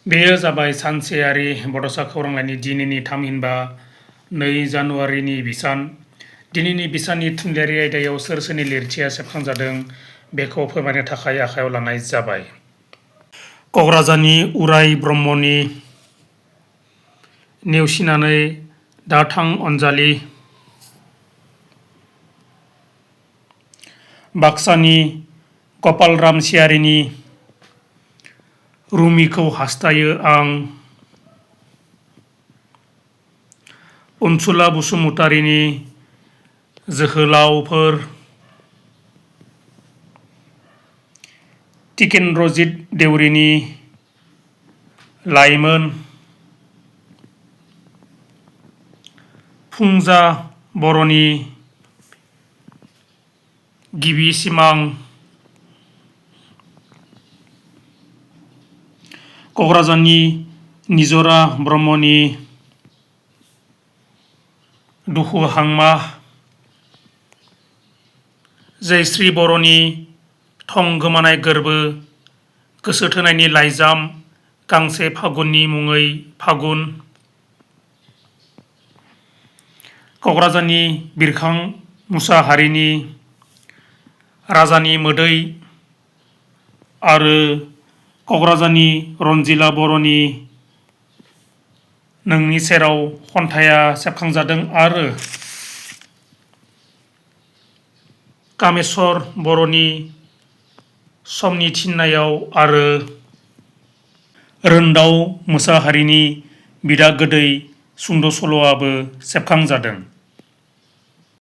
बेयो जाबाय सानसेयारि बड'सा खौरांलाइनि दिनैनि थामहिनबा 2 जानुवारिनि बिसान। दिनैनि बिसाननि थुनलाइयारि आयदायाव सोर सोरनि लिरथिया सेबखांजादों बेखौ फोरमायनो थाखाय आखायाव लानाय जाबाय। क'क्राझारनि उराय ब्रह्मनि नेवसिनानै दाथां अनजालि, बाक्सानि गपालराम सियारिनि रुमिखौ हास्थायो आं, अनसुला बसुमतारीनि जोहोलावफोर, टिकेन्द्रजित देउरिनि लाइमोन, फुंजा बर'नि गिबि सिमां, क'क्राझारनि निजरा ब्रह्मनि दुखु हांमा, जयश्री बर'नि थं गोमानाय गोर्बो गोसोथोनायनि लाइजाम गांसे फागुननि मुङै फागुन, क'क्राझारनि बिरखां मुसाहारिनि राजानि मोदै आरो क'क्राझारनि रन्जिला बर'नि नोंनि सेराव खन्थाइया सेबखांजादों आरो कामेस्वर बर'नि समनि थिननायाव आरो रोन्दाव मोसाहारिनि बिदा गोदै सुंद' सल'आबो सेबखांजादों।